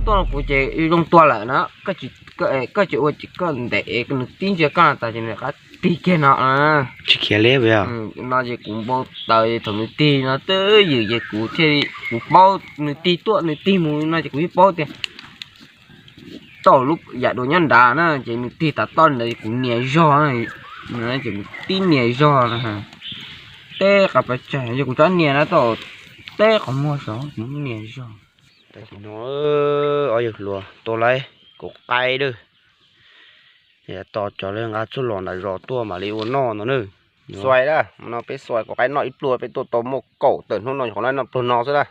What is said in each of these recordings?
Tuaj no kuv ces zoo tua lawm no, koj tsis ua ces koj ntev nws tib ntsia koj tas ces nws rov qab tig kiag no. Tsis khiav li. No ces kuv npau taws thaum nws tig no twb ywm ces kuv thiaj, kuv paub nws tig tuaj nws tig mus no ces kuv yeej paub tias tau lub yam dua nyob nrad na, ces nws tig tas toj ntawd kuv nias zog, ces kuv tib nias zog no. Teb qab pes tsawg yog kuv tsob nias na tau teb qhov muag saud kuv nias zog. No ob yawg hluas tua laib kauv qaib lawm. Tos cov lawv nqa txuj los nram zos tuaj mam li ua noj no na. Xuais na, no peb xuais kauv qaib noj ib pluag peb tuaj tau muaj kaum tawm hnub no qhov no noj pluag no xwb na.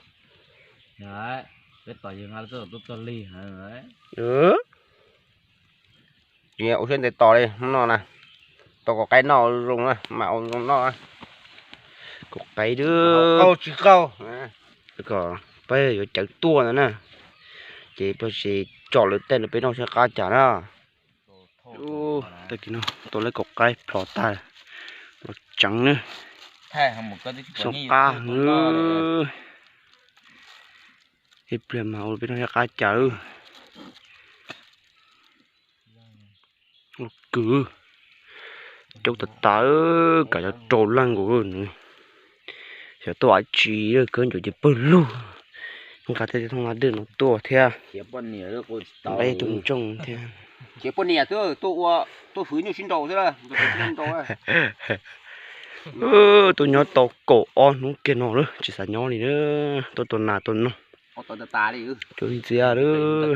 Ua siab ntev tos li hnub no na, tau kauv qaib noj zoo na, mam ua zoo noj. Kauv qaib dub. Peb yuav cawv tuaj ntawd na, ces peb tsom lawv tej no peb noj saib qab cas na. Tau lawv kauv qaib plhov tag, los tseev na. Xoob qab heev. Ib pliag mas ua peb noj saib qab cas. Ua kws, coob tas tas, kav cov rau leej nkaus nws. Xyov tuaj dab tsi, khawb ncuav ces pawg lug. Nqa tej thooj la dej no tuaj thiab. Nqa tus ntsoog thiab. Tuaj hwv nyuj sib nraus xwb. Tuaj nyob tau kaum ob hnub kiag no lawm tsis xav nyob li na. Tuaj tua nas tua noog. Cov ntxiv lawm.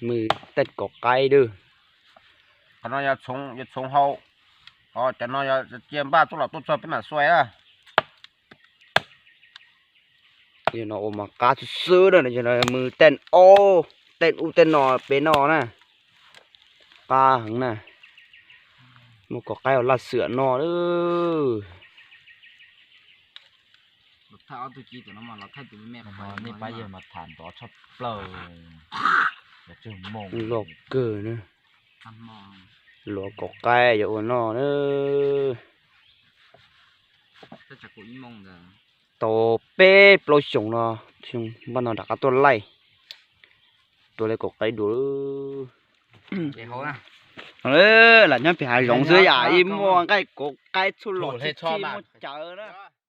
Mws tej kauv qaib lawm. Qhov no yog txhoov hau, cov no yog cia npaj tuaj los tuaj txog peb mam xuais na. Yog no ua mas qab xwb xwb na, mws tej ub tej no peb noj na. Qab heev na. Muaj kauv qaib ua laj xwm no lawm. Loj kawg na. Luav kauv qaib yuav ua noj na. Tau peb plaub xyoos no, npaj no rov qab tuaj laij. Tua li kauv qaib dua. Lam nyob pem hav zoov xwb yam ib muaj nqaij kauv qaib txhua los txhij muaj cawv na.